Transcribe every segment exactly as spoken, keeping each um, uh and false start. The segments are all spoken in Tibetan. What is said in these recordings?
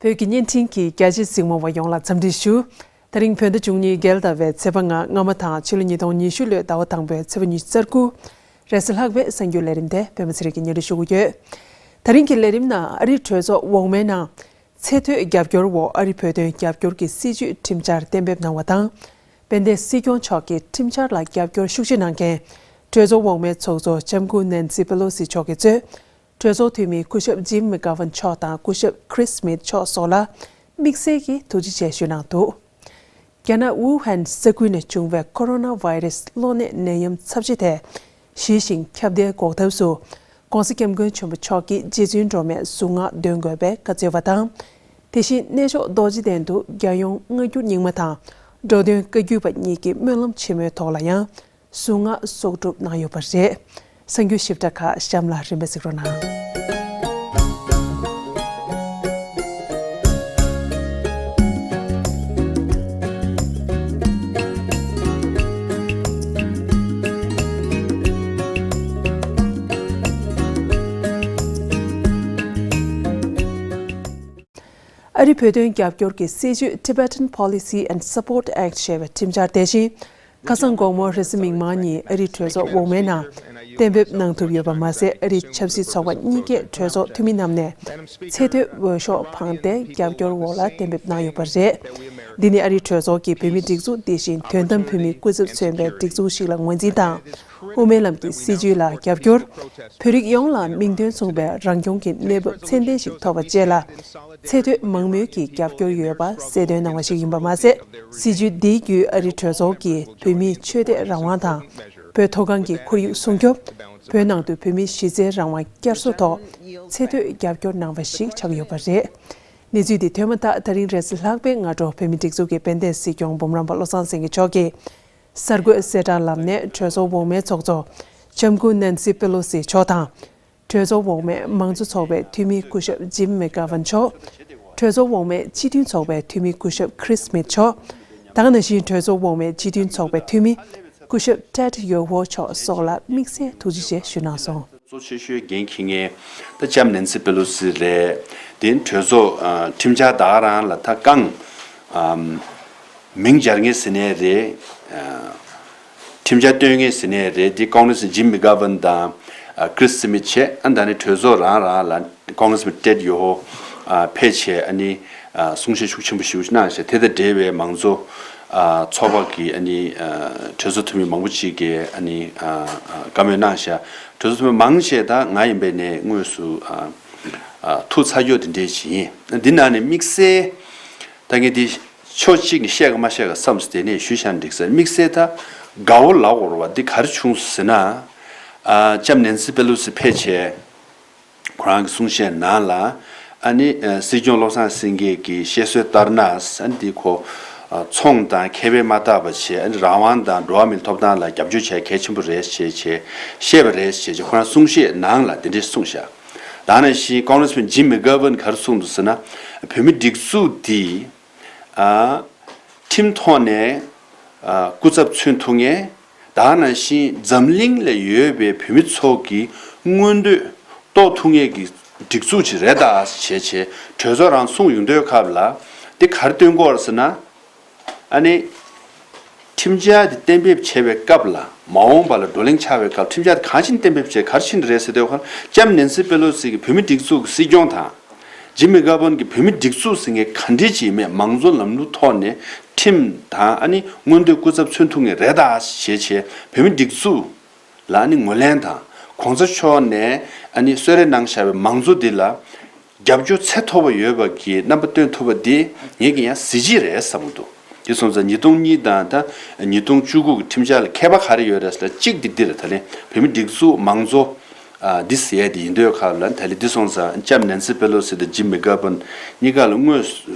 བོད་ཀྱི་བརྙན་འཕྲིན་གྱི་རྒྱ་ཆེའི་གཟིགས་མོ་བ་ཡོངས་ལ་འཚམས་འདྲི་ཞུ། ད་རིང་བོད་ཟླ་བཅུ་གཉིས་རྒྱལ་ཟླ་བའི་ཚེས་པ་ལྔ་སྔ་མ་དང་ཕྱི་ལོ་ཉིས་སྟོང་ཉི་ཤུ་ལོའི་ཟླ་བ་དང་པོའི་ཚེས་པ་ཉི་ཤུ་རྩ་དགུ། རེས་གཟའ་ལྷག་པའི་གསར་འགྱུར་ལས་རིམ་དེ་པད་མ་ཚེ་རིང་གིས་སྙན་སྒྲོན་ཞུ་གི་ཡོད། ད་རིང་གི་ལས་རིམ་ནང་ཨ་རིའི་གྲོས་ཚོགས་འོག་མའི་ནང་ཚད་མཐོའི་རྒྱབ་སྐྱོར་འོག་ཨ་རིའི་བོད་དོན་རྒྱབ་སྐྱོར་གྱི་སྲིད་བྱུས་ཁྲིམས་འཆར་གཏན་འབེབས་གནང་བ་དང་། དཔལ་ལྡན་སྲིད་སྐྱོང་མཆོག་གི་ཁྲིམས་འཆར་ལ་རྒྱབ་སྐྱོར་ཤུགས་ཆེ་གནང་མཁན་གྲོས་ཚོགས་འོག་མའི་ཚོགས་གཙོ་ལྕམ་སྐུ་ནན་སི་པེ་ལོ་སི་མཆོག་གིས་གཙོས། གྲོས་ཚོགས་འཐུས་མི་སྐུ་ཞབས་ཇིམ་མེ་གྷ་ཝན་མཆོག་དང་སྐུ་ཞབས་ཁྲིས་སྨིད་མཆོག་སོགས་ལ་དམིགས་བསལ་གྱིས་ཐུགས་རྗེ་ཆེ་ཞུས་གནང་འདུག། རྒྱ་ནག་ཝུ་ཧན་ས་ཁུལ་ནས་བྱུང་བའི་ཁོ་རོ་ན་བྷའི་རེས་གློ་ནད་ནད་ཡམས་ཚབས་ཆེ་དེ་ཞི་ཞིང་ཁྱབ་གདལ་འགོག་ཐབས་སུ་༸གོང་ས་༸སྐྱབས་མགོན་ཆེན་པོ་མཆོག་གིས་རྗེ་བཙུན་སྒྲོལ་མའི་གཟུངས་སྔགས་འདོན་དགོས་པའི་བཀའ་སྩལ་བ་དང་། དེ་བཞིན་གནས་མཆོག་རྡོ་རྗེ་གདན་དུ་རྒྱལ་ཡོངས་སྔ་འགྱུར་རྙིང་མ་དང་འགྲོ་དོན་བཀའ་བརྒྱུད་པ་གཉིས་ཀྱི་སྨོན་ལམ་ཆེན་མོའི་ཐོག་ལ་ཡང་། གཟུངས་སྔགས་གསོག་སྒྲུབ་གནང་ཡོད་པ་རེད། གསར་འགྱུར་ཞིབ་ཕྲ་ཁག་གཤམ་ལ་རིམ་པས་གཟིགས་རོགས་གནང་། ཨ་རི་བོད་དོན་རྒྱབ་སྐྱོར་གྱི་སྲིད་བྱུས་Tibetan Policy and Support Act ཞེས་པའི་ཁྲིམས་འཆར་དེ་བཞིན། ཁ་སང་དགོང་མོ་རེས་གཟའ་མིག་དམར་ཉིན་ཨ་རིའི་གྲོས་ཚོགས་འོག་མའི་ནང་གཏན་འབེབས་གནང་ཐུབ་ཡོད་པ་མ་ཟད། ཨ་རིའི་ཆབ་སྲིད་ཚོགས་པ་གཉིས་ཀའི་གྲོས་ཚོགས་འཐུས་མི་རྣམས་ནས་ཚད་མཐོའི་འོས་ཤོག་འཕངས་ཏེ་རྒྱབ་སྐྱོར་འོག་ལ་གཏན་འབེབས་གནང་ཡོད་པ་རེད། འདི་ནི་ཨ་རིའི་གྲོས་ཚོགས་ཀྱི་བོད་མིའི་སྒྲིག་འཛུགས་དེ་བཞིན་དོན་དམ་བོད་མིའི་སྐུ་ཚབ་མཚོན་པའི་སྒྲིག་འཛུགས་ཤིག་ལ་ངོས་འཛིན་དང་། དབུ་མའི་ལམ་གྱི་སྲིད་བྱུས་ལ་རྒྱབ་སྐྱོར། བོད་རིགས་ཡོངས་ལ་མིང་དོན་མཚུངས་པའི་རང་སྐྱོང་གི་གནས་བབ་ཚད་ལྡན་ཞིག་ཐོབ་པ་བཅས་ལ། ཚད་མཐོའི་མང་མོས་ཀྱིས་རྒྱབ་སྐྱོར་ཡོད་པ་གསལ་སྟོན་གནང་བ་ཞིག་ཡིན་པ་མ་ཟད། སྲིད་བྱུས་འདིའི་བརྒྱུད་ཨ་རིའི་གྲོས་ཚོགས་ཀྱིས་བོད་མིའི་ཆོས་དད་རང་དབང་དང་། བོད་མཐོ་སྒང་གི་ཁོར་ཡུག་སྲུང་སྐྱོབ། བོད་ནང་དུ་བོད་མིའི་གཞི་རྩའི་རང་དབང་བསྐྱར་གསོ་ཐོག་ཚད་མཐོའི་རྒྱབ་སྐྱོར་གནང་བ་ཞིག་ཆགས་ཡོད་པ་རེད། གནས་ཚུལ་འདི་ཐོན་མ་ཐག་ད་རིང་རེས་གཟའ་ལྷག་པའི་སྔ་དྲོ་བོད་མིའི་སྒྲིག་འཛུགས་ཀྱི་དཔལ་ལྡན་སྲིད་སྐྱོང་འབུམ་རམས་པ་བློ་བཟང་སེང་གེ་མཆོག་གིས། གསར་འགོད་གསལ་བསྒྲགས་ལམ་ནས་གྲོས་ཚོགས་འོག་མའི་ཚོགས་གཙོ་ལྕམ་སྐུ་ནན་སི་པེ་ལོ་སི་མཆོག་དང་། གྲོས་ཚོགས་འོག་མའི་མང་གཙོ་ཚོགས་པའི་འཐུས་མི་སྐུ་ཞབས་ཇིམ་མེ་གྷ་ཝན་མཆོག། གྲོས་ཚོགས་འོག་མའི་སྤྱི་མཐུན་ཚོགས་པའི་འཐུས་མི་སྐུ་ཞབས་ཁྲིས་སྨིད་མཆོག། ད་ག་ནང་བཞིན་གྲོས་ཚོགས་འོག་མའི་སྤྱི་མཐུན་ཚོགས་པའི་འཐུས་མི་སྐུ་ཞབས་ཏྲེད་ཡོ་ཧོ་མཆོག་སོགས་ལ་དམིགས་བསལ་ཐུགས་རྗེ་ཆེ་ཞུ་གནང་སོང་། གཙོ་ཆེ་ཤོས་འགན་འཁྱེར་མཁན་ད་ལྕམ་ནན་སི་པེ་ལོ་སི་རེད། དེ་གྲོས་ཚོགས་ཨ་ཁྲིམས་འཆར་ད་ག་རང་ལ་ད་བཀང་ཨམ། མིང་སྦྱར་མཁན་ཟེར་ནའི་རེད། ཨ་ཁྲིམས་འཆར་སྟོན་མཁན་ཟེར་ནའི་རེད། དེ་ཀོང་རེ་སི་ཇིམ་མི་གྷ་ཝན་དང་ཨ་ཁྲིས་སྨིད་བྱས། ཨ་ད་ནི་གྲོས་ཚོགས་རང་རང་ལ་ཀོང་རེ་སི་མན་ཏྲེད་ཡོ་ཧོ་ཨ་ཕེབས་བྱས། ཨ་ནི་ཨ་གསུང་བཤད་ཤུགས་ཆེན་པོ་ཞིག་གནང་བྱས། དེ་དང་འབྲེལ་བའི་མང་གཙོ་ཨ་ཚོགས་པ་གི་ཨ་ནི་ཨ་གྲོས་ཚོགས་འཐུས་མི་མང་པོ་ཅིག་གིས་ཨ་ནི་ཨ་ཨ་བཀའ་མོལ་གནང་བྱས། གྲོས་ཚོགས་འཐུས་མི་མང་ཆེ་ད་ང་ཡིན་པའི་ནས་དངོས་སུ་ཨ་ཨ་ཐུགས་ཚ་འགྱོད་དེ་འདྲས་ཅིག་ཡིན། འདི་ནང་ནས་དམིགས་བསལ་ད་ངས་འདི་ཕྱོགས་གཅིག་ནས་བཤད་ག་མ་བཤད་ག་བསམས་སོང་། དེ་ནས་ཞུས་བཞག་ན་འགྲིག་ས། དམིགས་བསལ་ད་དགའ་བོ་ལབ་དགོས་རེད་བ། འདི་ག་རེ་བྱུང་སོང་ཟེར་ན། ཨ་ལྕམ་ནན་སི་པེ་ལོ་སི་ཕེབས་བྱས། ཁོ་རང་གི་གསུང་བཤད་ནང་ལ་ཨ་ནི་ཨ་སྲིད་སྐྱོང་བློ་བཟང་སེང་གེ་གི་བཤད་སྲོལ་ལྟར་ན། ཨ་ནི་འདི་ཁོ་ཨ་ཚོང་དང་ཁེ་ཕན་མ་བལྟ་བ་བྱས། ཨ་ནི་རང་དབང་དང་འགྲོ་བ་མིའི་ཐོབ་ཐང་ལ་རྒྱབ་སྐྱོར་བྱས་གལ་ཆེན་པོ་རེད་ཅེས་བྱས་བཤད་པ་རེད་ཅེས་བྱས། ཁོ་རང་གསུང་བཤད་ནང་ལ་དེ་འདྲས་གསུངས་བཞག། ད་ནང་བཞིན་ཀོང་རེ་སི་མན་ཇིམ་མི་གྷ་ཝན་ག་རེ་གསུངས་འདུག་ཟེར་ན། བོད་མི་སྒྲིག་འཛུགས་འདི་ཨ་ཁྲིམས་ཐོག་ནས་ཨ་སྐུ་ཚབ་མཚོན་ཐུབ་མཁན། ད་ནང་བཞིན་འཛམ་གླིང་ལ་ཡོད་པའི་བོད་མི་ཚོ་གི་མངོན་འདོད་རྟོགས་ཐུབ་མཁན་གྱི་སྒྲིག་འཛུགས་ཅིག་རེད་ད་བྱས་བྱས་གྲོས་ཚོགས་རང་གསུངས་ཡོང་དུས་སྐབས་ལ། འདི་ག་རེ་སྟོན་གྱི་ཡོད་རེད་ཟེར་ན། ཨ་ནི་ཁྲིམས་འཆར་འདི་གཏན་འབེབས་བྱས་པའི་སྐབས་ལ། མ་འོངས་པ་ལ་བགྲོ་གླེང་བྱ་བའི་སྐབས་ཁྲིམས་འཆར་འདི་གང་ཕྱིན་གཏན་འབེབས་བྱས་ག་རེ་ཕྱིན་རེད་ཟེར་དུས་ཁར། ལྕམ་ནན་སི་པེ་ལོ་སི་གི་བོད་མི་སྒྲིག་འཛུགས་ཀྱི་སྲིད་སྐྱོང་དང་། ཇིམ་མི་གྷ་ཝན་གྱི་བོད་མི་སྒྲིག་འཛུགས་ཟེར་མཁན་ག་འདྲས་ཅིག་ཡིན་མིན། མང་གཙོ་ལམ་ལུགས་ཐོག་ནས་ཁྲིམས་དང་ཨ་ནི་མངོན་འདོད་སྐུ་ཚབ་མཚོན་ཐུབ་མཁན་རེད་ད་ཞེས་བྱས། བོད་མི་སྒྲིག་འཛུགས་ལ་ཨ་ནི་ངོས་ལེན་དང་། གོང་ས་མཆོག་ནས་ཨ་ནི་གསོལ་རས་གནང་བཞག་པའི་མང་གཙོ་འདི་ལ་རྒྱབ་སྐྱོར་ཚད་མཐོ་པོ་ཡོད་པ་གི་རྣམ་པ་སྟོན་ཐུབ་པ་འདི་ངེད་ཀྱི་ཡང་གཟི་བརྗིད་རེད་བསམ་གྱི་འདུག། དེ་སོང་ཙང་ཉིས་སྟོང་གཉིས་དང་ད་ཉིས་སྟོང་བཅུ་དགུ་གི་ཁྲིམས་འཆར་ལ་ཁྱད་པར་ག་རེ་ཡོད་རེད་ཟེར་ན། གཅིག་དེ་འདི་རེད། ད་ལན་བོད་མི་སྒྲིག་འཛུགས་མང་གཙོ་ཨ་འདི་ཟེར་ཡས་དེ་ཡིན་དུས་སྐབས་ལ། ད་ལན་འདི་སོང་ཙང་ལྕམ་ནན་སི་པེ་ལོ་སི་དང་ཇིམ་མི་གྷ་ཝན་གཉིས་ཀ་ལ་དངོས་སུ་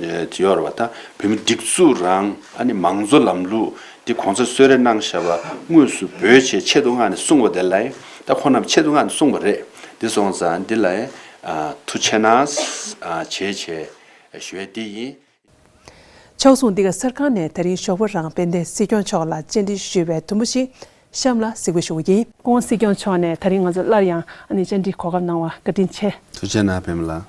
ཨེ་ཡོད་རེད་བ། ད་བོད་མི་སྒྲིག་འཛུགས་རང་ཨ་ནི་མང་གཙོ་ལམ་ལུགས་འདི་གོང་ས་གསོལ་རས་གནང་བཞག་པ་དངོས་སུ་འབུལ་བྱས་ཆེད་དུ་མངགས་ནས་གསུངས་པ་དེ་ལ། ད་ཁོང་རྣམས་ཆེད་དུ་མངགས་ནས་གསུངས་པ་རེད། འདི་སོང་ཙང་འདི་ལ་ཨ་ཐུགས་རྗེ་གནང་ཨ་བྱས་བྱས་ཞུ་ཡས་འདི་ཡིན། ཆོལ་གསུམ་འདི་ག་གསར་ཁང་ནས་ད་རིང་ཞོགས་པ་རང་དཔལ་ལྡན་སྲིད་སྐྱོང་མཆོག་ལ་བཅར་འདྲི་ཞུས་པའི་དུམ་བུ་ཞིག་གཤམ་ལ་གཟིགས་འབུལ་ཞུ་གི་ཡིན། སྐུ་ངོ་སྲིད་སྐྱོང་མཆོག་ནས་ད་རིང་ང་ཚོ་སླར་ཡང་ཨ་ནི་བཅར་འདྲིའི་གོ་སྐབས་གནང་བར་བཀའ་དྲིན་ཆེ། ཐུགས་རྗེ་གནང་པད་མ་ལགས།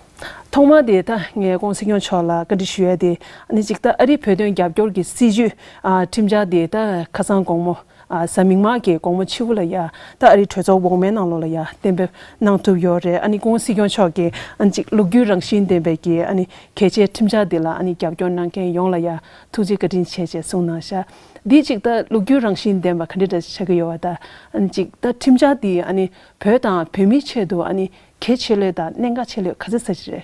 ཐོག་མར་དེ་ད་ངས་ྋགོང་སྲིད་སྐྱོང་མཆོག་ལ་བཀའ་འདྲི་ཞུ་ཡ་དེ་ཨ་ནི་གཅིག་ད་ཨ་རིའི་བོད་དོན་རྒྱབ་སྐྱོར་གྱི་སྲིད་བྱུས་ཨ་ཁྲིམས་འཆར་དེ་ད་ཁ་སང་དགོང་མོ་ཨ་གཟའ་མིག་དམར་གྱི་དགོང་མོ་ཕྱི་པོ་ལ་ཡ་ད་ཨ་རིའི་གྲོས་ཚོགས་འོག་མའི་ནང་ལོགས་ལ་ཡ་གཏན་འབེབས་གནང་ཐུབ་ཡོད་རེད། ཨ་ནི་ྋགོང་སྲིད་སྐྱོང་མཆོག་གིས་ཨ་ནི་གཅིག་ལོ་རྒྱུས་རང་བཞིན་ལྡན་པའི་གི་ཨ་ནི་གལ་ཆེའི་ཁྲིམས་འཆར་དེ་ལ་ཨ་ནི་རྒྱབ་སྐྱོར་གནང་མཁན་ཡོངས་ལ་ཡ་ཐུགས་རྗེ་བཀའ་དྲིན་ཆེ་ཞེས་གསུངས་གནང་ཤག་འདི་གཅིག་ད་ལོ་རྒྱུས་རང་བཞིན་ལྡན་པ་ག་འདྲ་འདྲ་ཆགས་ཀྱི་ཡོད་པ་ད་ཨ་ནི་གཅིག་ད་ཁྲིམས་འཆར་དེ་ཨ་ནི་བོད་དང་བོད་མིའི་ཆེད་དུ་ཨ་ནི་གལ་ཆེ་ལོས་དང་གནད་འགག་ཆེ་ལོས་ག་ཚོད་ཚོད་ཅིག་རེད།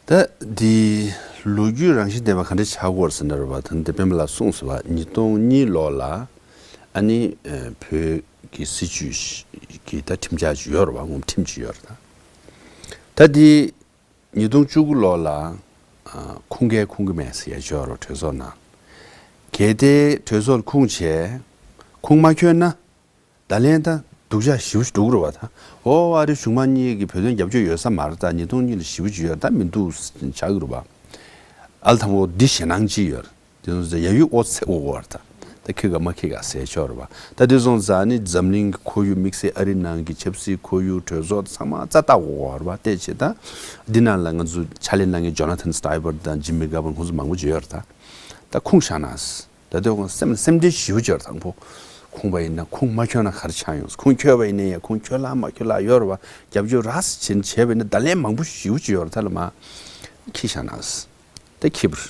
ད་འདི་ལོ་རྒྱུས་རང་བཞིན་ལྡན་པ་ག་འདྲ་ཆགས་ཀྱི་ཡོད་རེད་ཟེར་ན་རེད་པ། ད་འདི་སྤེན་པ་ལགས་གསུངས་སོང་བ། ཉིས་སྟོང་གཉིས་ལོ་ལ་ཨ་ནི་བོད་ཀྱི་སྲིད་བྱུས་ཀྱི་ད་ཁྲིམས་འཆར་ཅིག་ཡོད་རེད་པ། ངོ་མ་ཁྲིམས་ཅིག་ཡོད་རེད། ད་ད་འདི་ཉིས་སྟོང་བཅུ་དགུ་ལོ་ལ་ཁུངས་སྐྱེལ་ཁུངས་ཀྱི་མེད་ཟེར་ཡ་ཅིག་ཡོད་རེད་པ། གྲོས་ཚོགས་ནང་། གལ་ཏེ་གྲོས་ཚོགས་ལ་ཁུངས་བྱས་ཁུངས་མ་འཁྱོལ་ན། ད་ལན་ད་སྡུག་ཅག་ཞེ་པོ་ཞིག་འདུག་རེད་པ། ད་ཨོ་ཨ་རི་གཞུང་མང་གཉིས་ཀྱི་བོད་དོན་རྒྱབ་སྐྱོར་ཡོད་ས་མ་རེད། ད་ཉིས་སྟོང་གཉིས་ལ་ཞེ་པོ་ཅིག་ཡོད་རེད། ད་མི་འདུག་ཆགས་ཀྱི་རེད་པ། ཨ་ལ་དང་པོ་འདི་ཞེད་སྣང་ཅིག་ཡོད་རེད། དེ་ཚོ་ཡ་ཡུལ་ཨོ་ཚེ་ཨོ་གོ་བར་ད་ད་ཁི་ག་མ་ཁི་ག་ཟེར་ཆོག་རེད་པ། ད་དེ་སོང་ཙང་ནི་འཛམ་གླིང་གི་ཁོར་ཡུག་དམིགས་བསལ་ཨ་རི་ནང་གི་ཆབ་སྲིད་ཁོར་ཡུག་གྲོས་ཚོགས་ཚང་མ་རྩ་བཏགས་གོ་གོ་བར་པ་བལྟས་བྱས། ད་འདི་ནང་ལ་ང་ཚོ་ཕྱག་ལས་གནང་མཁན་ཇོ་ན་ཐན་སི་ཊའི་བར་དང་ཇིམ་མི་གྷ་ཝན་ཁོང་ཚོ་མང་པོ་ཅིག་ཡོད་རེད། ད་ད་ཁུངས་བཞག་ན། ད་དེ་ཁོང་སེམས་སེམས་ཁྲལ་ཞེ་པོ་ཅིག་ཡོད་རེད། དང་པོ་ཁུངས་པ་ཡིན་ན་ཁུངས་མ་འཁྱོལ་ན་ག་རེ་ཆགས་ཡོང་། ཁུངས་འཁྱོལ་བ་ཡིན་ན་ཡང་ཁུངས་འཁྱོལ་ལ་མ་འཁྱོལ་ལ་ཡོད་རེད་པ། རྒྱབ་སྐྱོར་རག་བྱས་བྱས་པ་ཡིན་ན་ད་ལན་མང་པོ་ཞེ་པོ་ཅིག་ཡོད་རེད། ད་ལ་མ་ཁྱི་བཞག་ན། ད་ཁྱི་པར་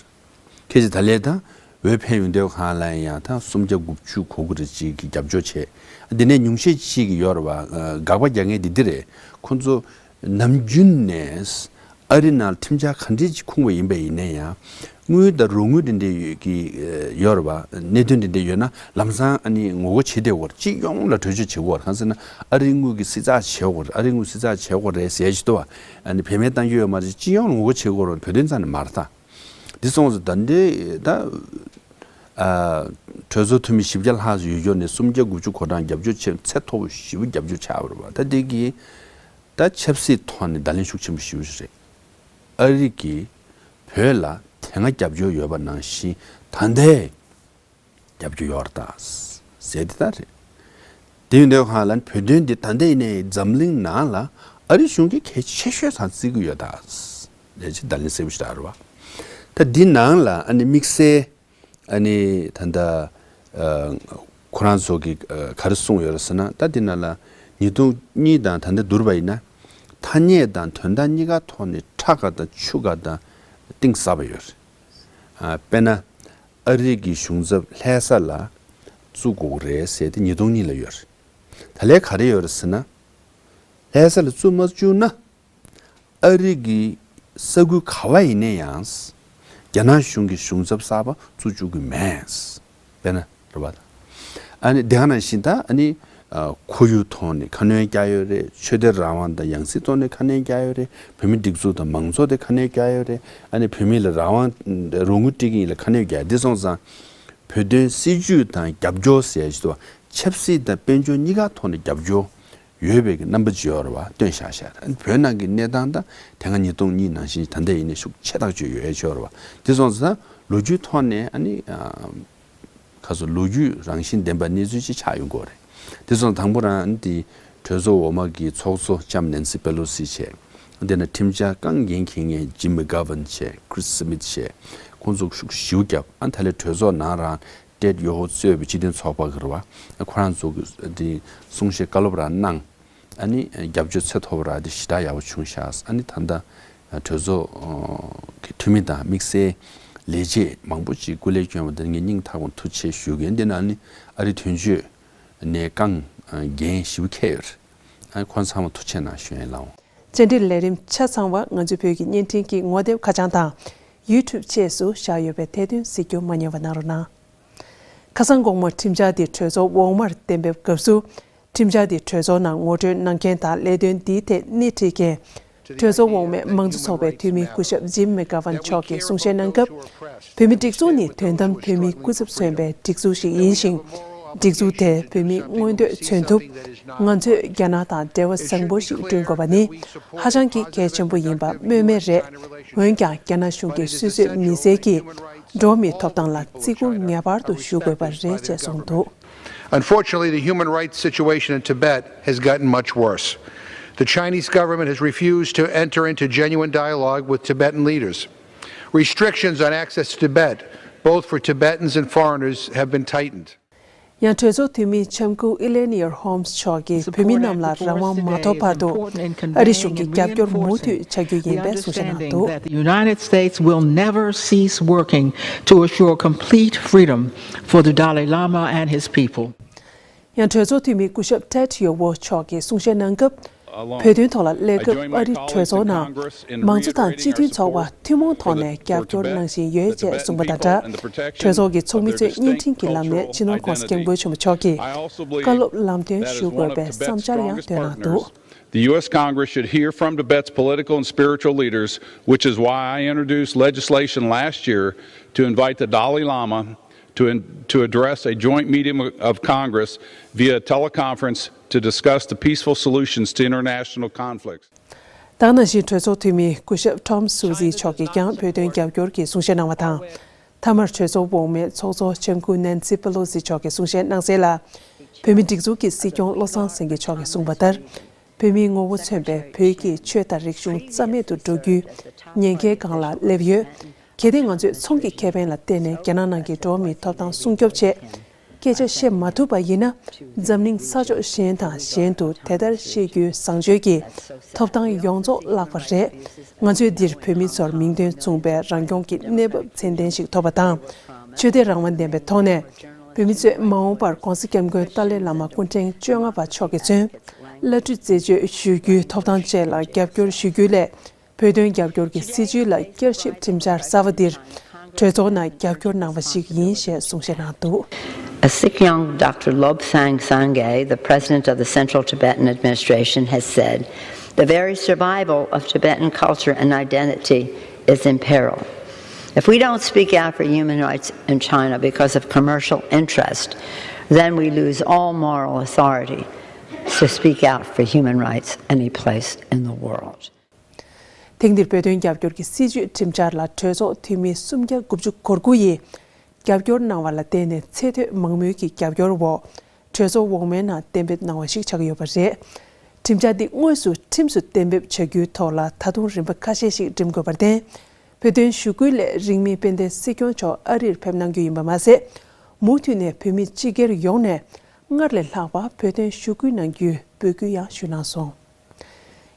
ཁྱི་ཅིག་ད་ལས་ད་འོས་འཕེན་ཡོང་དུས་གང་ལ་ཡང་ད་སུམ་བརྒྱ་དགུ་བཅུ་གོ་དགུ་རེ་ཅིག་གི་རྒྱབ་སྐྱོར་བྱས། འདི་ནས་ཉུང་ཤས་ཅིག་གི་ཡོད་རེད་པ། དགག་པ་རྒྱག་མཁན་འདི་འདི་རེད། ཁོང་ཚོ་ནམ་རྒྱུན་ནས་ཨ་རི་ནང་ཁྲིམས་འཆར་ག་འདྲས་ཅིག་ཁུངས་པ་ཡིན་པ་ཡིན་ན་ཡང་། དངུལ་དང་རོགས་དངུལ་དེ་འདྲས་ཀྱི་ཡོད་རེད་པ། གནད་དོན་དེ་འདྲས་ཡོད་ན་ལམ་སང་ཨ་ནི་ངོ་རྒོལ་བྱེད་བསྡད་ཡོད་རེད། སྤྱི་ཡོངས་ལ་གྲོས་ཆོད་བྱེད་དགོས་རེད། གང་ཟེར་ན་ཨ་རིའི་དངུལ་གྱི་སྲིད་ཚགས་བྱེད་དགོས་རེད། ཨ་རིའི་དངུལ་སྲིད་ཚགས་བྱེད་དགོས་རེད་ཟེར་གྱི་འདུག་པ། ཨ་ནི་བེད་མེད་གཏང་རྒྱུ་ཡོད་མ་རེད། སྤྱི་ཡོངས་ལ་ངོ་རྒོལ་བྱེད་དགོས་རེད། བོད་དོན་རྩ་ནས་མ་རེད་ད། འདི་སོང་ཙང་ད་འདི་ད་ཨ་གྲོས་ཚོགས་འཐུས་མི་བཞི་བརྒྱ་ལྷག་ཙམ་ཡོད་ཀྱོག་ནས་སུམ་བརྒྱ་དགུ་བཅུ་གོ་གྲངས་རྒྱབ་སྐྱོར་བྱས། ཚད་མཐོ་པོ་ཞེ་པོ་རྒྱབ་སྐྱོར་ཆགས་པ་རེད་པ། ད་འདི་གི་ད་ཆབ་སྲིད་ཐོག་ནས་བརྡ་ལན་ཤུགས་ཆེན་པོ་ཞེ་པོ་ཞིག་རེད། ཨ་རི་གིས་བོད་ལ་དེ་སྔ་རྒྱབ་སྐྱོར་ཡོད་པ་ནང་བཞིན་ད་ལྟའི་རྒྱབ་སྐྱོར་ཡོད་རེད་ད་ཟེར་དེ་ད་རེད། དེ་ཡིན་དུས་གང་ལ་བོད་དོན་འདི་ད་ལྟ་ཡིན་ནའི་འཛམ་གླིང་ནང་ལ་ཨ་རི་གཞུང་གིས་གལ་ཆེ་ཤོས་སུ་བརྩི་གི་ཡོད་ད་ཟེར་ཅིག་བརྡ་ལན་གསལ་པོ་ཞིག་རག་རེད་པ། ད་འདི་ནང་ལ་ཨ་ནི་དམིགས་བསལ་ཨ་ནི་ད་ལྟ་ཨ་ཁོ་རང་ཚོ་གིས་ཨ་ག་རེ་གསུངས་ཡོད་རེད་ཟེར་ན། ད་འདི་ནང་ལ་ཉིས་སྟོང་གཉིས་དང་ད་ལྟ་བསྡུར་བ་ཡིན་ན། ཐ་སྙད་དང་དོན་དག་གཉིས་ཀ་ཐོག་ནས་ཁྲ་དགའ་དང་ཆུ་དགའ་དང་གཏིང་ཟབ་པ་ཡོད་རེད། ཨ་དཔེར་ན་ཨ་རི་གི་གཞུང་ཚབ་ལྷ་ས་ལ་བཙུགས་དགོས་ཀྱི་རེད་ཟེར་དེ་ཉིས་སྟོང་གཉིས་ལ་ཡོད་རེད། ད་ལན་ག་རེ་ཡོད་རེད་ཟེར་ན། ལྷ་ས་ལ་བཙུགས་མ་བཅུག་ན། ཨ་རི་གི་ས་ཁུལ་ག་བ་ཡིན་ན་ཡང་རྒྱ་ནག་གཞུང་གི་གཞུང་ཚབ་གསར་པ་བཙུགས་བཅུག་གི་མེད། དཔེར་ན་རེད་པ། ཨ་ནི་དེ་ག་ནང་བཞིན་ད་ཨ་ནི་ཨ་ཁོར་ཡུག་ཐོག་ནས་ཁ་སྣོན་བརྒྱབ་ཡོད་རེད། ཆོས་དད་རང་དབང་དང་ཡང་སྲིད་ཐོག་ནས་ཁ་སྣོན་བརྒྱབ་ཡོད་རེད། བོད་མི་སྒྲིག་འཛུགས་དང་མང་གཙོ་དེ་ཁ་སྣོན་བརྒྱབ་ཡོད་རེད། ཨ་ནི་བོད་མི་ལ་རང་དབང་རོགས་དངུལ་སྤྲད་ཀྱི་ཡིན་ལ་ཁ་སྣོན་བརྒྱབ། འདི་སོང་ཙང་བོད་དོན་སྲིད་བྱུས་དང་རྒྱབ་སྐྱོར་ཟེར་ཡ་ཞིག་འདུག་པ། ཆབ་སྲིད་དང་དཔལ་འབྱོར་གཉིས་ཀ་ཐོག་ནས་རྒྱབ་སྐྱོར་ཡོད་པའི་གི་རྣམ་པ་ཅིག་ཡོད་རེད་པ། སྟོན་བཞག་བཞག་རེད། བོད་ནང་གི་གནས་སྟངས་ད་དེ་སྔ་ཉིས་སྟོང་གཉིས་ནང་བཞིན་ད་ལྟ་ཡིན་ནའི་ཤུགས་ཆེ་ཐག་ཆོད་ཡོད་ཡ་ཅིག་ཡོད་རེད་པ། དེ་སོང་ཙང་ད་ལོ་རྒྱུས་ཐོག་ནས་ཨ་ནི་ཨ་ཁ་སོ་ལོ་རྒྱུས་རང་བཞིན་ལྡན་པ་གནས་ཚུལ་ཅིག་ཆགས་ཡོང་གི་ཡོད་རེད། དེ་སོང་དང་པོ་རང་ཨ་ནི་དེ་གྲོས་ཚོགས་འོག་མ་གི་ཚོགས་གཙོ་ལྕམ་ནེན་སི་པེ་ལོ་སི་བྱས། དེ་ནས་ཁྲིམས་འཆར་རྐང་འགན་འཁྱེར་མཁན་ཇིམ་མེག་གྷ་ཝན་བྱས། ཁྲིས་སི་མིཐ་བྱས། ཁོང་ཚོ་ཤུགས་ཞེ་པོ་བརྒྱབ། ཨ་ནི་ད་ལན་གྲོས་ཚོགས་ནང་རང་ཏེད་ཡོ་ཧོ་གཙོས་པའི་སྤྱི་མཐུན་ཚོགས་པ་གི་རེད་པ། ཁོ་རང་ཚོ་གི་དེ་གསུང་བཤད་བཀའ་སློབ་རང་གནང་། ཨ་ནི་རྒྱབ་སྐྱོར་ཚད་མཐོ་པོ་རང་དེ་ཞེ་དྲག་ཡག་པོ་བྱུང་ཤག། ཨ་ནི་ད་ལྟ་གྲོས་ཚོགས་ཀྱི་འཐུས་མི་དང་དམིགས་བསལ་ལས་བྱེད་མང་པོ་ཅིག་སྐུ་ལས་བསྐྱོན་པ་དེ་ངས་སྙིང་ཐག་པ་ཐུགས་རྗེ་ཆེ་ཞུ་གི་ཡིན། དེ་ནང་ནི་ཨ་རི་དོན་གཅོད་ནས་རྐང་འགན་ཞེ་པོ་འཁྱེར་ཡོད་རེད། ཨ་ནི་ཁོང་ཚང་མ་ཐུགས་རྗེ་གནང་ཞུ་ཡ་ཡིན་ལགས། བཅར་འདྲིའི་ལས་རིམ་ཆ་ཚང་བ་ང་ཚོའི་བོད་ཀྱི་བརྙན་འཕྲིན་གྱི་ངོ་དེབ་ཁ་བྱང་དང་ཡུ་ཊུབ་བཅས་སུ་བཞག་ཡོད་པས་ཐད་དོན་གཟིགས་རྒྱུ་མ་བསྙེལ་བ་གནང་རོགས་གནང་། ཁ་སང་དགོང་མོར་ཁྲིམས་འཆར་འདི་གྲོས་ཚོགས་འོག་མར་གཏན་འབེབས་སྐབས་སུ། ཁྲིམས་འཆར་འདི་གྲོས་ཚོགས་ནང་ངོ་སྤྲོད་གནང་མཁན་དང་ལས་དོན་འདིའི་ཐད་སྣེ་ཁྲིད་མཁན། གྲོས་ཚོགས་འོག་མའི་དམངས་གཙོ་ཚོགས་པའི་འཐུས་མི་སྐུ་ཞབས་ཇིམ་མེག་གྷ་ཝན་མཆོག་གིས་གསུང་བཤད་གནང་སྐབས། བོད་མིའི་སྒྲིག་འཛུགས་ནི་དོན་དམ་བོད་མིའི་སྐུ་ཚབ་མཚོན་པའི་སྒྲིག་འཛུགས་ཤིག་ཡིན་ཞིང་། སྒྲིག་འཛུགས་དེས་བོད་མིའི་མངོན་འདོད་མཚོན་ཐུབ། ང་ཚོས་རྒྱ་ནག་དང་འབྲེལ་བ་བཟང་པོ་ཞིག་བསྐྲུན་དགོས་པ་ནི་ཧ་ཅང་གི་གལ་ཆེན་པོ་ཡིན་པ་སྨོས་མེད་རེད། འོན་ཀྱང་རྒྱ་ནག་གཞུང་གིས་སུད་སི་མི་སེར་གྱི་འགྲོ་བ་མིའི་ཐོབ་ཐང་ལ་བརྩི་བཀུར་ངེས་པར་དུ་ཞུ་དགོས་པ་རེད་ཅེས་གསུངས་འདུག། Unfortunately, the human rights situation in Tibet has gotten much worse. The Chinese government has refused to enter into genuine dialogue with Tibetan leaders. Restrictions on access to Tibet, both for Tibetans and foreigners, have been tightened. ཡང་གྲོས་ཚོགས་འཐུས་མི་ལྕམ་སྐུ་Eleanor Holmes་མཆོག་གིས་བོད་མི་རྣམས་ལ་རང་དབང་མ་ཐོབ་བར་དུ་ཨ་རི་གཞུང་གི་རྒྱབ་སྐྱོར་མུ་མཐུད་བྱ་རྒྱུ་ཡིན་པའི་གསུང་བཤད་གནང་འདུག The United States will never cease working to assure complete freedom for the Dalai Lama and his people. ཡང་གྲོས་ཚོགས་འཐུས་མི་སྐུ་ཞབས་Ted Yoho་མཆོག་གིས་གསུང་བཤད་གནང་སྐབས། བོད་དོན་ཐོག་ལ་སླེབས་སྐབས་ཨ་རི་གྲོས་ཚོགས་ནང་མང་གཙོ་དང་སྤྱི་མཐུན་ཚོགས་པ་ཐུན་མོང་ཐོག་ནས་རྒྱབ་སྐྱོར་གནང་བཞིན་ཡོད་ཅེས་གསུངས་པ་དང་སྦྲགས། གྲོས་ཚོགས་ཀྱི་ཚོགས་མི་ཚོས་བརྙན་འཕྲིན་གྱི་ལམ་ནས་སྤྱི་ནོར་༸གོང་ས་༸སྐྱབས་མགོན་ཆེན་པོ་མཆོག་གིས་བཀའ་སློབ་ལམ་སྟོན་ཞུ་དགོས་པའི་བསམ་འཆར་ཡང་བཏོན་གནང་འདུག The U S Congress should hear from Tibet's political and spiritual leaders, which is why I introduced legislation last year to invite the Dalai Lama to, in, to address a joint meeting of Congress via teleconference to discuss the peaceful solutions to international conflicts. ད་ག་ནང་བཞིན་གྲོས་ཚོགས་འཐུས་མི་སྐུ་ཞབས་Tom Suozzi་མཆོག་གིས་ཀྱང་བོད་དོན་རྒྱབ་སྐྱོར་གྱི་གསུང་བཤད་གནང་བ་དང་། མཐའ་མར་གྲོས་ཚོགས་འོག་མའི་ཚོགས་གཙོ་ལྕམ་སྐུ་Nancy Pelosi་མཆོག་གིས་གསུང་བཤད་གནང་གསལ་ལ། བོད་མིའི་སྒྲིག་འཛུགས་ཀྱི་སྲིད་སྐྱོང་བློ་བཟང་སེང་གེ་མཆོག་གིས་གསུངས་པ་ལྟར། བོད་མིའི་ངོ་བོ་མཚོན་པའི་བོད་ཀྱི་ཆོས་དང་རིག་གཞུང་རྩ་མེད་དུ་འགྲོ་རྒྱུའི་ཉེན་ཁའི་སྒང་ལ་སླེབས་ཡོད། གལ་ཏེ་ང་ཚོས་ཚོང་གི་ཁེ་ཕན་ལ་བརྟེན་ནས་རྒྱ་ནག་ནང་གི་འགྲོ་བ་མིའི་ཐོབ་ཐང་སྲུང་སྐྱོབ་ཆེད་སྐད་ཆ་བཤད་མ་ཐུབ་པ་ཡིན་ན། འཛམ་གླིང་ས་ཕྱོགས་གཞན་དང་གཞན་དུ་དེ་ལྟར་བཤད་རྒྱུའི་བཟང་སྤྱོད་ཀྱི་ཐོབ་ཐང་ཡོངས་རྫོགས་བརླག་པ་རེད། ང་ཚོས་འདིར་བོད་མི་ཚོར་མིང་དོན་མཚུངས་པའི་རང་སྐྱོང་གི་གནས་བབ་ཚད་ལྡན་ཞིག་ཐོབ་པ་དང་། ཆོས་དད་རང་དབང་ལྡན་པའི་ཐོག་ནས་བོད་མི་ཚོས་མ་འོངས་པར་༸གོང་ས་༸སྐྱབས་མགོན་ཏཱ་ལའི་བླ་མ་སྐུ་ཕྲེང་བཅོ་ལྔ་པ་མཆོག་གིས་མཚོན་བླ་སྤྲུལ་རྩད་གཅོད་ཞུ་རྒྱུའི་ཐོབ་ཐང་བཅས་ལ་རྒྱབ་སྐྱོར་ཞུ་རྒྱུ་ལས། བོད་དོན་རྒྱབ་སྐྱོར་གྱི་སྲིད་བྱུས་ལ་བསྐྱར་ཞིབ་ཁྲིམས་འཆར་གསར་པ་འདིར་གྲོས་ཚོགས་ནང་རྒྱབ་སྐྱོར་གནང་བ་ཞིག་ཡིན་ཞེས་གསུང་བཤད་གནང་འདུག A Sikh young Doctor Lobsang Sangay, the president of the Central Tibetan Administration, has said the very survival of Tibetan culture and identity is in peril. If we don't speak out for human rights in China because of commercial interest, then we lose all moral authority to speak out for human rights any place in the world. ཐེངས་འདིར་བོད་དོན་རྒྱབ་སྐྱོར་གྱི་སྲིད་བྱུས་ཁྲིམས་འཆར་ལ་གྲོས་ཚོགས་འཐུས་མི་སུམ་བརྒྱ་དགུ་བཅུ་གོ་དགུ་ཡིས་རྒྱབ་སྐྱོར་གནང་བ་ལ་བརྟེན་ནས་ཚད་མཐོའི་མང་མོས་ཀྱི་རྒྱབ་སྐྱོར་འོག་གྲོས་ཚོགས་འོག་མའི་ནང་གཏན་འབེབས་གནང་བ་ཞིག་ཆགས་ཀྱི་ཡོད་པ་རེད། ཁྲིམས་འཆར་འདི་དངོས་སུ་ཁྲིམས་སུ་གཏན་འབེབས་བྱ་རྒྱུའི་ཐོག་ལ་ད་དུང་རིམ་པ་ཁ་ཤས་ཤིག་འགྲིམ་དགོས་པར་བརྟེན། བོད་དོན་ཞུ་སྐུལ་སླད་རིང་མིན་དཔལ་ལྡན་སྲིད་སྐྱོང་མཆོག་ཨ་རིར་ཕེབས་གནང་རྒྱུ་ཡིན་པ་མ་ཟད། མུ་མཐུད་ནས་བོད་མི་སྤྱི་སྒེར་ཡོངས་ནས་སྔར་ལས་ལྷག་པ་བོད་དོན་ཞུ་སྐུལ་གནང་རྒྱུའི་འབོད་སྐུལ་ཡང་ཞུས་གནང་སོང་།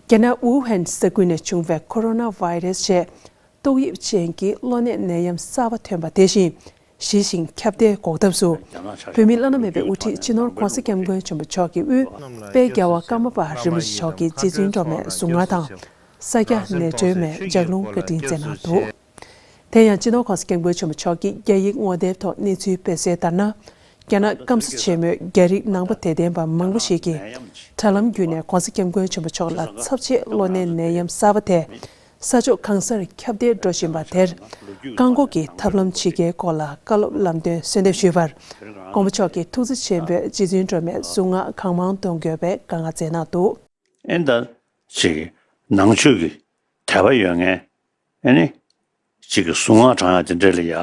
རྒྱ་ནག་ཝུ་ཧན་ས་ཁུལ་ནས་བྱུང་བའི་ཁོ་རོ་ན་བྷའི་རེས་ཞེས་ཏོག་དབྱིབས་ཅན་གྱི་གློ་ནད་ནད་ཡམས་གསར་པ་ཐོན་པ་དེ་བཞིན་ཞི་ཞིང་ཁྱབ་གདལ་འགོག་ཐབས་སུ། བོད་མིའི་བླ་ན་མེད་པའི་དབུ་ཁྲིད་སྤྱི་ནོར་༸གོང་ས་༸སྐྱབས་མགོན་ཆེན་པོ་མཆོག་གི་དབུས་དཔལ་རྒྱལ་བ་ཀརྨ་པ་རིན་པོ་ཆེ་མཆོག་གི་རྗེ་བཙུན་སྒྲོལ་མའི་གཟུངས་སྔགས་དང་། ས་སྐྱ་ནེ་སྒྲོལ་མའི་ལྗགས་ལུང་བཀའ་དྲིན་སྩལ་གནང་འདུག་དེ་ཡང་སྤྱི་ནོར་༸གོང་ས་༸སྐྱབས་མགོན་ཆེན་པོ་མཆོག་གིས་རྒྱ་ཡིག་ངོ་དེབ་ཐོག་གནས་ཚུལ་སྤེལ་གསལ་ལྟར་ན། རྒྱ་ནག་སྐམ་ས་ཆེན་མོའི་རྒྱ་རིགས་ནང་པ་དད་ལྡན་པ་མང་པོ་ཞིག་གིས་དྲ་ལམ་བརྒྱུད་ནས་༸གོང་ས་༸སྐྱབས་མགོན་ཆེན་པོ་མཆོག་ལ་ཚབས་ཆེའི་གློ་ནད་ནད་ཡམས་གསར་པ་དེ་ས་ཕྱོགས་གང་སར་ཁྱབ་གདལ་འགྲོ་བཞིན་པ་དེར་བཀག་འགོག་གི་ཐབས་ལམ་ཇི་དགེའི་སྐོར་ལ་བཀའ་སློབ་ལམ་སྟོན་གསོལ་འདེབས་ཞུས་པར། མགོན་པོ་མཆོག་གིས་ཐུགས་བརྩེ་ཆེན་པོས་རྗེ་བཙུན་སྒྲོལ་མའི་གཟུངས་སྔགས་གང་མང་གཏོང་དགོས་པའི་བཀའ་མངགས་སྩལ་གནང་འདུག་ཨེ་ད་ཅིག་ནང་ཆོས་ཀྱི་དད་པ་ཡོད་མཁན། ཨེ་ནི། གཅིག་གི་གཟུངས་སྔགས་བགྲང་ཡག་དེ་འདྲ་ལ་ཡ།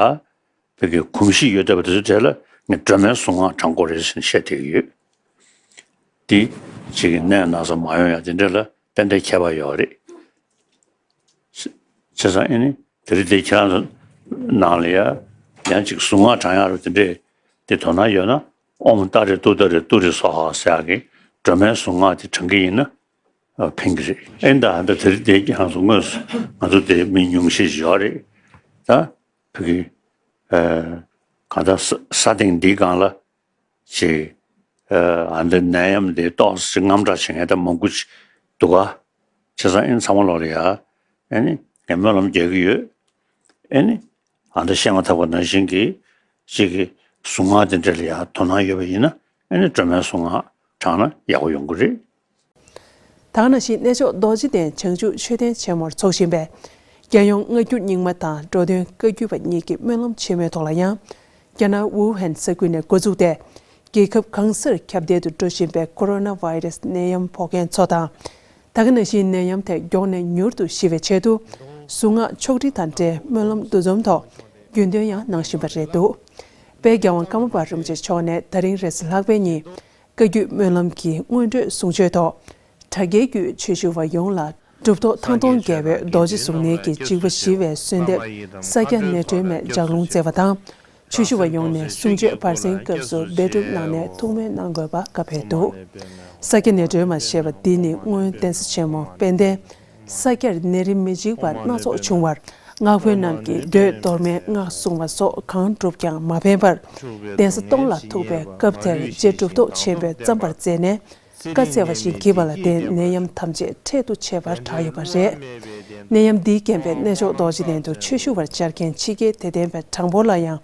བོད་ཀྱི་གོམས་གཤིས་ཡོད་བསྡད་པ་དེ་ཚོ་གྲས་ལ་ངས་སྒྲོལ་མའི་གཟུངས་སྔགས་བགྲང་དགོས་རེད་ཟེར་ནས་བཤད་བསྡད་ཀྱི་ཡོད། འདི་གཅིག་གི་ནད་ན་ཚ་མ་ཡོང་ཡག་དེ་འདྲ་ལ་ཏན་ཏན་ཁྱད་པར་ཡོད་རེད། བྱས་ཙང་ཨེ་ནི་དེ་རིང་དེ་ཁྱེད་རང་ཚོ་ནང་ལ་ཡ་ཡང་གཅིག་གཟུངས་སྔགས་བགྲང་ཡག་རེད་དེ་འདྲས་དེ་དོ་སྣང་ཡོད་ན་ཨོཾ་ཏཱ་རེ་ཏུཏྟཱ་རེ་ཏུ་རེ་སྭཱ་ཧཱ་ཟེར་ཡག་གི་སྒྲོལ་མའི་གཟུངས་སྔགས་དེ་བགྲང་གི་ཡིན་ན། ཕན་གྱི་རེད། ཨེ་འདྲ་ཨ་འདྲ་དེ་རིང་དེ་ཁྱེད་རང་ཚོ་དངོས་སུ་ང་ཚོ་དེ་མི་ཉུང་ཤས་ཤིག་ཡོད་རེད། ད་བོད་ཀྱི་ཨ་གང་ལྟར་ས་ས་སྟེང་འདིའི་སྒང་ལ་ཅིག་ཨ་འདི་ནད་ཡམས་འདི་ཏོག་ཙམ་དངངས་སྐྲག་བྱེད་མཁན་ད་མང་པོ་ཅིག་འདུག་ག་བྱས་ཙང་ཨེ་ཚང་མ་ལོག་ལ་ཡ་ཨེ་ནི་ངས་སྨོན་ལམ་རྒྱག་གི་ཡོད། ཨེ་ནི། ཨ་འདྲ་བཤད་མ་ཐག་པ་ནང་བཞིན་གྱི་གཅིག་གི་གཟུངས་སྔགས་དེ་འདྲ་ལ་ཡང་དོ་སྣང་ཡོད་པ་ཡིན་ན་ཨ་ནི་སྒྲོལ་མའི་གཟུངས་སྔགས་བགྲངས་ན་ཡག་པོ་ཡོང་གི་རེད། ད་ག་ནང་བཞིན་གནས་མཆོག་རྡོ་རྗེ་གདན་བྱང་ཆུབ་མཆོད་རྟེན་ཆེན་མོར་འཚོགས་བཞིན་པའི་རྒྱལ་ཡོངས་སྔ་འགྱུར་རྙིང་མ་དང་འགྲོ་དོན་བཀའ་བརྒྱུད་པ་གཉིས་ཀྱི་སྨོན་ལམ་ཆེན་མོའི་ཐོག་ལ་ཡང་རྒྱ་ནག་ཝུ་ཧན་ས་ཁུལ་ནས་འགོ་བཙུགས་ཏེ། རྒྱལ་ཁབ་གང་སར་ཁྱབ་གདལ་དུ་འགྲོ་བཞིན་པའི་ཁོ་རོ་ན་བྷའི་རེས་ནད་ཡམས་ཕོག་མཁན་ཚོ་དང་། ད་ག་ནང་བཞིན་ནད་ཡམས་དེ་མགྱོགས་ནས་མྱུར་དུ་ཞི་བའི་ཆེད་དུ། གཟུངས་སྔགས་ཆོག་སྒྲིལ་དང་འབྲེལ་སྨོན་ལམ་འདུ་འཛོམས་ཐོག་རྒྱུན་སྟོན་ཡང་གནང་བཞིན་པ་རེད་འདུག་དཔལ་རྒྱལ་དབང་ཀརྨ་པ་རིན་པོ་ཆེ་མཆོག་ནས་ད་རིང་རེས་གཟའ་ལྷག་པའི་ཉིན། བཀའ་བརྒྱུད་སྨོན་ལམ་གྱི་སྔོན་འགྲོའི་གསུང་ཆོས་ཐོག་དྲ་རྒྱའི་བརྒྱུད་ཆོས་ཞུ་བ་ཡོངས་ལ་གྲུབ་ཐོབ་ཐང་སྟོང་རྒྱལ་པོའི་རྡོ་རྗེ་གཟུགས་བརྙན་གྱི་གཅིག་པ་བཞི་པའི་གསོལ་འདེབས་ས་སྐྱ་ནེ་ཊོའི་མའི་ལྗགས་ལུང་བསྩལ་བ་དང་། ཆོས་ཞུ་བ་ཡོངས་ནས་གསུང་ཆོས་བར་གསེང་སྐབས་སུ་འབད་སྒྲུབ་གནང་ནས་ཐུགས་སྨོན་གནང་དགོས་པ་བཀའ་ཕེབས་འདུག་ས་སྐྱ་ནེ་ཊོའི་མ་ཞེས་པ་འདི་ནི་སྔོན་གདན་ས་ཆེན་མོ་དཔལ་ལྡན་ས་སྐྱར་ནད་རིམས་མི་འཇིགས་པ་སྣ་ཚོགས་བྱུང་བར་སྔགས་པ་རྣམས་ཀྱིས་མདོས་གཏོར་མའི་སྔགས་གསུང་བ་སོགས་གང་བསྒྲུབས་ཀྱང་མ་ཕན་པར། གདན་ས་སྟོང་ལ་ཐུག་པའི་སྐབས་དེར་རྗེ་གྲུབ་ཐོབ་ཆེན་པོས་བརྩམས་པར་མཛད་ནས། བཀའ་སྩལ་བ་བཞིན་བགྱིས་པ་ལ་བརྟེན་ནད་ཡམས་ཐམས་ཅད་འཕྲལ་དུ་ཆད་པར་གྲགས་ཡོད་པ་རེད། ནད་ཡམས་འདིས་རྐྱེན་པས་གནས་མཆོག་རྡོ་རྗེ་གདན་དུ་ཆོས་ཞུ་བར་བཅར་མཁན་ཕྱི་རྒྱལ་དད་ལྡན་པའི་གྲངས་འབོར་ལ་ཡང་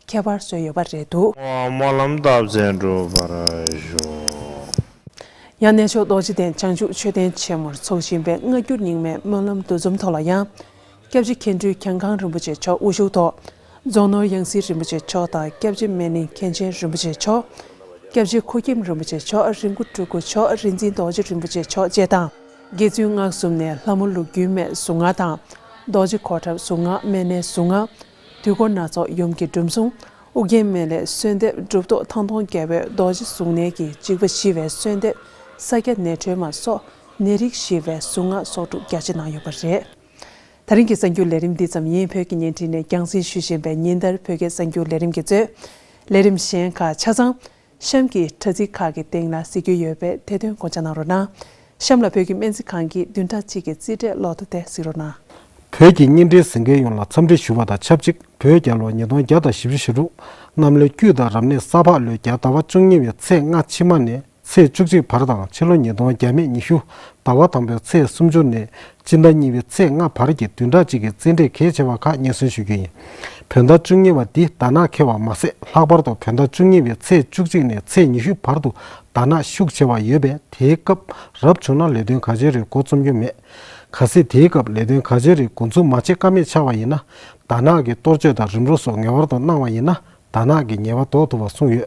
ཁྱད་པར་བཟོས་ཡོད་པ་རེད་འདུག་སྨོན་ལམ་བཏབ་ཚེ་འགྲུབ་པར་ཤོག་ཡང་གནས་མཆོག་རྡོ་རྗེ་གདན་བྱང་ཆུབ་མཆོད་རྟེན་ཆེན་མོར་འཚོགས་བཞིན་པའི་སྔ་འགྱུར་རྙིང་མའི་སྨོན་ལམ་འདུ་འཛོམས་ཐོག་ལ་ཡང་། སྐྱབས་རྗེ་མཁན་སྤྲུལ་གྱང་ཁང་རིན་པོ་ཆེ་མཆོག་དབུ་བཞུགས་ཐོག་རྫོང་ནོར་ཡང་སྲིད་རིན་པོ་ཆེ་མཆོག་དང་སྐྱབས་རྗེ་སྨན་གླིང་མཁན་ཆེན་རིན་པོ་ཆེ་མཆོག་སྐྱབས་རྗེ་ཁུ་ཁྱིམ་རིན་པོ་ཆེ་མཆོག་རིན་སྐུ་སྤྲུལ་སྐུ་མཆོག་རིག་འཛིན་རྡོ་རྗེ་རིན་པོ་ཆེ་མཆོག་བཅས་དང་། དགེ་ཚུལ་སྔགས་གསུམ་ནས་ལྷ་མོ་ལུགས་རྒྱུན་མའི་གཟུངས་སྔགས་དང་། རྡོ་རྗེ་གོ་ཁྲབ་གཟུངས་སྔགས་སྨན་སྣའི་གཟུངས་སྔགས། དུས་འཁོར་སྣ་ཚོགས་ཡུམ་གྱི་སྒྲུབ་གཟུངས། ཨོ་རྒྱན་སྨན་བླའི་གསོལ་འདེབས་གྲུབ་ཐོབ་ཐང་སྟོང་རྒྱལ་པོའི་རྡོ་རྗེ་གཟུངས་བརྙན་གྱི་གཅིག་པ་བཞི་པའི་གསོལ་འདེབས་ས་སྐྱ་ནེ་ཊོའི་མ་སོགས་ནད་རིགས་ཞི་བའི་གཟུངས་སྔགས་གསོག་སྒྲུབ་རྒྱ་ཆེ་གནང་ཡོད་པ་རེད། ད་རིང་གི་གསར་འགྱུར་ལས་རིམ་འདི་ཙམ་ཡིན། བོད་ཀྱི་བརྙན་འཕྲིན་ནས་རྒྱང་སྲིང་ཞུ་བཞིན་པའི་ཉིན་ལྟར་བོད་སྐད་གསར་འགྱུར་ལས་རིམ་གྱི་གཙོས་ལས་རིམ་གཞན་ཁག་ཆ་ཚང་གཤམ་གྱི་དྲ་ཚིགས་ཁག་གི་སྟེང་ལ་གཟིགས་རྒྱུ་ཡོད་པས་དེ་དོན་སྐོར་ཆ་གནང་རོགས་གནང་། གཤམ་ལ་བོད་ཀྱི་སྨན་རྩིས་ཁང་གི་བདུན་ཕྲག་གཅིག་གི་རྩིས་འབྲས་ཀློག་ཐུབ་སྟེ་གཟིགས་རོགས་གནང་། བོད་ཀྱི་བརྙན་འཕྲིན་གཟིགས་མཁན་ཡོངས་ལ་འཚམས་འདྲི་ཞུ་བ་དང་ཆབས་ཅིག་བོད་རྒྱལ་ལོ་ཉིས་སྟོང་བརྒྱ་དང་བཞི་བཅུ་ཞེ་དྲུག་གནམ་ལོའི་དཀྱུས་དང་རབ་གནས་ས་ཕག་ལོའི་རྒྱ་ཟླ་བ་བཅུ་གཉིས་པའི་ཚེས་ལྔ་ཕྱི་མ་ནས་ཚེས་བཅུ་གཅིག་བར་དང་ཕྱི་ལོ་ཉིས་སྟོང་རྒྱ་མེད་ཉི་ཤུ་ཟླ་བ་དང་པོའི་ཚེས་སུམ་ཅུ་ནས་སྤྱི་ཟླ་གཉིས་པའི་ཚེས་ལྔ་བར་གྱི་བདུན་ཕྲག་གཅིག་གི་རྩིས་འབྲས་གལ་ཆེ་བ་ཁག་སྙན་སེང་ཞུ་རྒྱུ་ཡིན། བོད་ཟླ་བཅུ་གཉིས་པ་འདི་དར་ནག་འཁེལ་བ་མ་ཟད། ལྷག་པར་དུ་བོད་ཟླ་བཅུ་གཉིས་པའི་ཚེས་བཅུ་གཅིག་ནས་ཚེས་ཉི་ཤུ་བར་དུ་དར་ནག་ཤུགས་ཆེ་བ་ཡོད་པས། དེའི་སྐབས་རབ་བྱུང་ན་ལས་དོན་ག་ཅིའི་རིགས་འགོ་རྩོམ་རྒྱུ་མེད། གལ་སྲིད་དེའི་སྐབས་ལས་དོན་ག་ཅིའི་རིགས་འགོ་འཛུགས་མ་བྱེད་ཀ་མེད་ཆགས་པ་ཡིན་ན། དར་ནག་གི་གཏོར་བཅོས་དང་རིམ་གྲོ་སོགས་ངེས་པར་དུ་གནང་བ་ཡིན་ན། དར་ནག་གི་ཉེས་པ་ཟློག་ཐུབ་པ་གསུངས་ཡོད།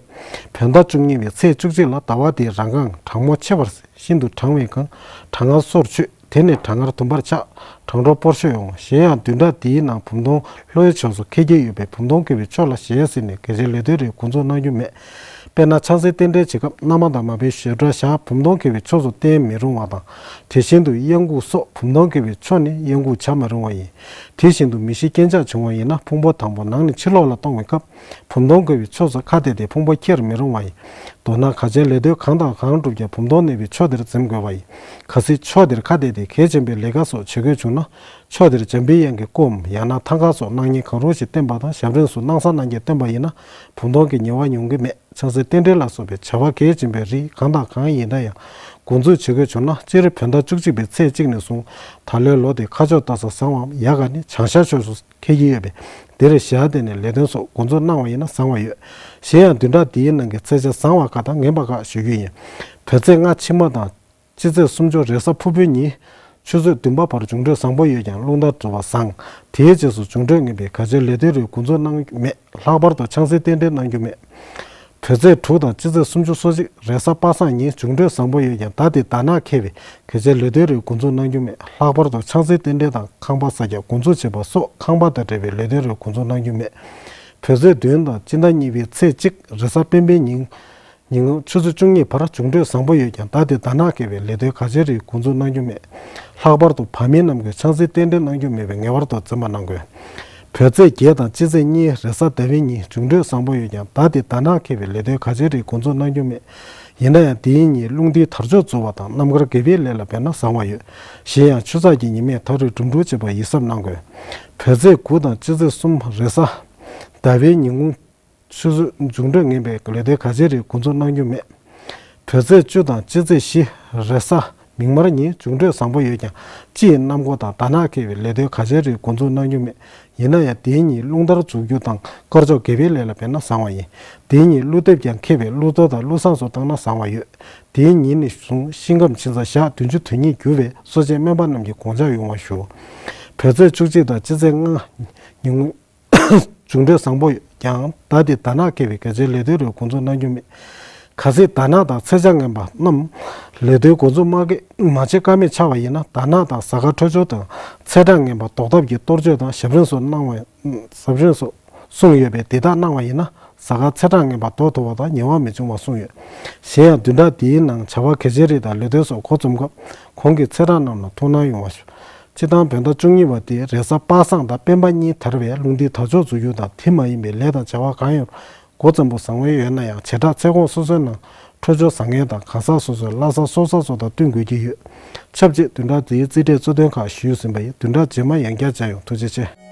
བོད་ཟླ་བཅུ་གཉིས་པའི་ཚེས་བཅུ་གཅིག་ལ་ཟླ་བ་འདིའི་རང་གངས་གྲང་མོ་ཆེ་བར་ཤིན་ཏུ་གྲང་བའི་ངང་གྲང་ངར་སོར་ཆུད། དེ་ནས་གྲང་ངར་དུམ་བར་ཆགས། གྲང་དྲོ་སྤོར་ཤོས་ཡོང་། གཞན་ཡང་བདུན་ཕྲག་འདིའི་ནང་བུམ་སྟོང་ལྷོའི་ཕྱོགས་སུ་འཁེལ་གྱི་ཡོད་པས། བུམ་སྟོང་འཁེལ་བའི་ཕྱོགས་ལ་ཞལ་གཟིགས་ནས་གལ་ཆེའི་ལས་དོན་རིགས་འགོ་འཛུགས་གནང་རྒྱུ་མེད། དཔེར་ན། ཕྱག་འཚལ་རྟེན་འབྲེལ་བྱེད་སྐབས་མནའ་མ་དང་མ་པའི་ཞབས་བྲོ་བཞག་བུམ་སྟོང་འཁེལ་བའི་ཕྱོགས་སུ་བསྟན་མི་རུང་བ་དང་། དེ་བཞིན་དུ་གཡང་འགུགས་སོགས་བུམ་སྟོང་འཁེལ་བའི་ཕྱོགས་ནས་གཡང་འགུགས་བྱ་མི་རུང་བ་ཡིན། དེ་བཞིན་དུ་མི་ཤི་རྐྱེན་ཆག་བྱུང་བ་ཡིན་ན། ཕུང་པོ་དང་པོ་ནང་ནས་ཕྱི་ལོགས་ལ་གཏོང་བའི་སྐབས། བུམ་སྟོང་འཁེལ་བའི་ཕྱོགས་སུ་ཁ་གཏད་དེ་ཕུང་པོ་འཁྱེར་མི་རུང་བ་ཡིན། མདོར་ན། ག་ཅིའི་ལས་དོན་གང་དང་གང་བསྒྲུབ་ཀྱང་བུམ་སྟོང་གནས་པའི་ཕྱོགས་དེར་འཛེམ་དགོས་པ་ཡིན། གལ་སྲིད་ཕྱོགས་དེར་ཁ་གཏད་དེ་གལ་ཆེན་པོའི་ལས་ཀ་སོགས་བྱེད་དགོས་བྱུང་ན། ཕྱོགས་དེར་འཇམ་པའི་དབྱངས་ཀྱིས་བསྐུམ། ཡང་ན་ཐང་ཀ་སོགས་གནང་མཁན་གང་རུང་ཞིག་བསྟེན་པ་དང་། ཞབས་རིམ་སོགས་གནང་ས་གནང་མཁན་བསྟེན་པ་ཡིན་ན། བུམ་སྟོང་གི་ཉེས་པ་ཡོང་གི་མེད། ཕྱག་འཚལ་རྟེན་འབྲེལ་ལ་སོགས་པའི་བྱ་བ་གལ་ཆེན་པོའི་རིགས་གང་དང་གང་ཡིན་ན་ཡང་། འགོ་འཛུགས་བྱེད་དགོས་བྱུང་ན། སྤྱིར་བོད་ཟླ་བཅུ་གཅིག་པའི་ཚེས་གཅིག་ནས་བཟུང་། ད་ལོའི་ལོ་དེ་ཁ་ཕྱོགས་ལྟ་ས་བཟང་བའམ་ཡག་ག་ནི་བྱང་ཤར་ཕྱོགས་སུ་འཁེལ་གྱི་ཡོད་པས། འདིར་ཞལ་བསྟན་ནས་ལས་དོན་སོགས་འགོ་འཛུགས་གནང་བ་ཡིན་ན་བཟང་བ་ཡོད། གཞན་ཡང་བདུན་ཕྲག་འདིའི་ནང་གི་ཚེས་ཆ་བཟང་བ་ཁག་དང་ངན་པ་ཁག་ཞུ་རྒྱུ་ཡིན། བོད་ཚེས་ལྔ་ཕྱི་མ་དང་། སྤྱི་ཚེས་སུམ་ཅུ་རེས་གཟའ་ཕུར་བུའི་ཉིན། ཆུ་ཚོད་བདུན་པ་བར་འབྱུང་འཕྲོད་བཟང་པོ་ཡོད་ཀྱང་རླུང་རྟ་འགྲོ་བ་བཟང་། དེའི་རྗེས་སུ་འབྱུང་འཕྲོད་ངན་པས་ག་ཅིའི་ལས་དོན་རིགས་འགོ་འཛུགས་གནང་མེད། ལྷག་པར་དུ་ཕྱག་འཚལ་རྟེན་འབྲེལ་གནང་རྒྱུ་མེད། བོད་ཚེས་དྲུག་དང་སྤྱི་ཚེས་སུམ་ཅུ་སོ་གཅིག་རེས་གཟའ་པ་སངས་ཉིན་འབྱུང་འཕྲོད་བཟང་པོ་ཡོད་ཀྱང་། ཟླ་དེ་དར་ནག་འཁེལ་བས་གལ་ཆེའི་ལས་དོན་རིགས་འགོ་འཛུགས་གནང་རྒྱུ་མེད། ལྷག་པར་དུ་ཕྱག་འཚལ་རྟེན་འབྲེལ་དང་ཁང་པ་གསར་རྒྱག་འགོ་འཛུགས་བྱེད་པ་སོགས་ཁང་པ་དང་འབྲེལ་བའི་ལས་དོན་རིགས་འགོ་འཛུགས་གནང་རྒྱུ་མེད། བོད་ཚེས་བདུན་དང་སྤྱི་ཟླ་གཉིས་པའི་ཚེས་གཅིག་རེས་གཟའ་སྤེན་པའི་ཉིན། ཉིན་གུང་ཆུ་ཚོད་བཅུ་གཉིས་བར་འབྱུང་འཕྲོད་བཟང་པོ་ཡོད་ཀྱང་། ཟླ་དེ་དར་ནག་འཁེལ་བས་ལས་དོན་ག་ཅིའི་རིགས་འགོ་འཛུགས་གནང་རྒྱུ་མེད། ལྷག་པར་དུ་བར་མི་རྣམས་ཀྱིས་ཕྱག་འཚལ་རྟེན་འབྲེལ་གནང་རྒྱུ་མེད་པས་ངེས་པར་དུ་འཛེམ་པ་གནང་དགོས། བོད་ཚེས་བརྒྱད་དང་སྤྱི་ཚེས་གཉིས་རེས་གཟའ་ཟླ་བའི་ཉིན་འབྱུང་འཕྲོད་བཟང་པོ་ཡོད་ཀྱང་། ཟླ་དེ་དར་ནག་འཁེལ་བས་ལས་དོན་ག་ཅིའི་རིགས་འགོ་འཛུགས་གནང་རྒྱུ་མེད། ཡིན་ན་ཡང་དེའི་ཉིན་རླུང་རྟའི་དར་ལྕོག་འཛུལ་བ་དང་གནམ་གར་དགེ་བའི་ལས་ལ་འབད་ན་བཟང་བ་ཡོད། གཞན་ཡང་ཆུ་ཚགས་ཀྱི་ཉི་མས་མཐའ་རུས་འགྲིམ་འགྲུལ་བྱེད་པར་ཡིད་གཟབ་གནང་དགོས། བོད་ཚེས་དགུ་དང་སྤྱི་ཚེས་གསུམ་རེས་གཟའ་ཟླ་བའི་ཉིན་གུང་། ཆུ་ཚོད་འབྱུང་འཕྲོད་ངན་པས་ལས་དོན་ག་ཅིའི་རིགས་འགོ་འཛུགས་གནང་རྒྱུ་མེད། བོད་ཚེས་བཅུ་དང་སྤྱི་ཚེས་བཞི་རེས་གཟའ་མིག་དམར་ཉིན་འབྱུང་འཕྲོད་བཟང་པོ་ཡོད་ཀྱང་། སྤྱི་ཡི་གནམ་སྒོ་དང་དར་ནག་འཁེལ་བས་ལས་དོན་ག་ཅིའི་རིགས་འགོ་འཛུགས་གནང་རྒྱུ་མེད། ཡིན་ན་ཡང་དེའི་ཉིན་རླུང་རྟ་འཛུལ་རྒྱུ་དང་དཀར་ཕྱོགས་དགེ་བའི་ལས་ལ་འབད་ན་བཟང་བ་ཡིན། དེའི་ཉིན་ཀླུ་འདེབས་ཀྱང་འཁེལ་བས་ཀླུ་གཏོར་དང་ཀླུ་བསངས་སོགས་བཏང་ན་བཟང་བ་ཡོད། དེའི་ཉིན་ནས་བཟུང་ཤིང་སྒམ་ཕྱིན་ཚར་ཞག་བདུན་ཅུ་དོན་གཉིས་རྒྱུ་བས་གསོ་དཔྱད་སྨན་པ་རྣམས་ཀྱིས་དགོངས་འཇགས་ཡོང་བ་ཞུ། བོད་ཚེས་བཅུ་གཅིག་དང་སྤྱི་ཚེས་ལྔ་ཉིན། འབྱུང་འཕྲོད་བཟང་པོ་ཡོད་ཀྱང་། ཟླ་འདི་དར་ནག་འཁེལ་བས་གལ་ཆེའི་ལས་དོན་རིགས་འགོ་འཛུགས་གནང་རྒྱུ་མེད། གལ་སྲིད་དར་ནག་དང་ཚེས་ཆ་ངན་པ་རྣམས་ལས་དོན་འགོ་འཛུགས་མ་གི་མ་བྱེད་ཀ་མེད་ཆགས་པ་ཡིན་ན། དར་ནག་དང་གཟའ་སྐར་འཕྲོད་སྦྱོར་དང་ཚེས་གྲངས་ངན་པ་ཟློག་ཐབས་ཀྱི་གཏོར་བཅོས་དང་ཞབས་རིམ་སོགས་གནང་བ། ཞབས་རིམ་སོགས་གསུངས་ཡོད་པས་དེ་དག་གནང་བ་ཡིན་ན་ གཟའ་སྐར་ཚེས་གྲངས་ངེས་པར་ཟློག་ཐུབ་པ་དང་ཉེ་བར་མི་འབྱུང་བ་གསུངས་ཡོད། གཞན་ཡང་བདུན་ཕྲག་འདིའི་ནང་བྱ་བ་གལ་ཆེ་རིགས་དང་ལས་དོན་སོགས་འགོ་རྩོམ་སྐབས་གོང་གི་ཚེས་གྲངས་རྣམས་ལ་ཐུགས་སྣང་ཡོང་བ་ཞུ། སྤྱིར་བཏང་བོད་ཟླ་བཅུ་གཉིས་པ་དེ་རེས་གཟའ་པ་སངས་དང་སྤེན་པ་གཉིས་དར་བས་རླུང་རྟའི་དར་ལྕོག་འཛུགས་རྒྱུ་དང་དེ་མ་ཡིན་པའི་ལས་དང་བྱ་བ་གང་ཡིན་རུང་འགོ་རྩོམ་པོ་བཟང་བོ་ཡོད་ན་ཡང་བྱེ་བྲག་ཚེས་གོང་སོ་སོའི་ནང་འཕྲོད་སྦྱོར་བཟང་ངན་དང་གང་ཟག་སོ་སོའི་བླ་གཟའ་སྲོག་གཟའ་སོགས་དང་བསྟུན་དགོས་ཀྱི་ཡོད། ཆབས་ཅིག་བདུན་ཕྲག་འདིའི་རྩིས་འབྲས་གཙོ་དོན་ཁག་ཞུས་ཟིན་པ་ཡིན། བདུན་ཕྲག་རྗེས་མ་ཡང་བསྐྱར་མཇལ་ཡོང་། ཐུགས་རྗེ་ཆེ།